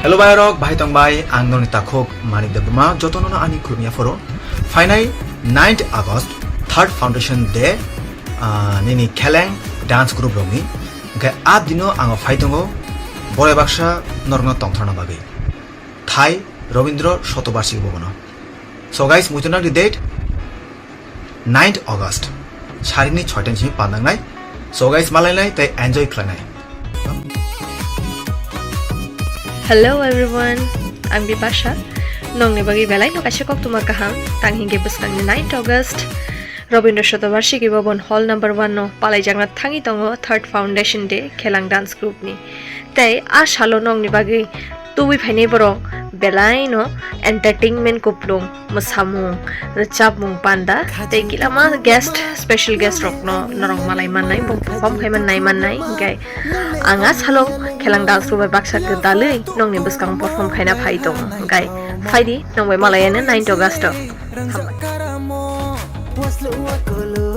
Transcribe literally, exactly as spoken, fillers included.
Hello bai rok, bahai tong bai, ang noni takhuk Manik Debbarma, jotono no ani khulumya phoro. Phainai ninth August, third foundation day, ah, nini Kheleng dance group rokni. Hwnkhe a dino ang phai tongo, borai baksa norokno tongthorna bagwi. Thai Robindro Shatobarshiki Bhavan o. So guys, muitu nang di date ninth August. Sarini soita ni simi pal nangnai. So guys, malainai tei enjoy khlainai. Hello everyone, ang Bipasha. Nongni bagwi belai no kaisa koktwma kaham. Tang hinkhe bwskangni ninth August, Robindro Shatobarshiki Bhavan Hall number one no palaijakna thangwi tongo third foundation day Khelang dance group ni. Tei a salo nongni bagwi tubui phainai borok belai no entertainment kuplung, mwsamung, rwchapmung panda tei kilama guest, special guest rokno norok malai mannai, bo perform khai mannai mannai, hinkhe ang a salo Khelang dance group bai baksa kwtalwi nongni bwskang perform khaina phai tongo, hinkhe phaidi nong bai malai ano ninth August o. Hambai.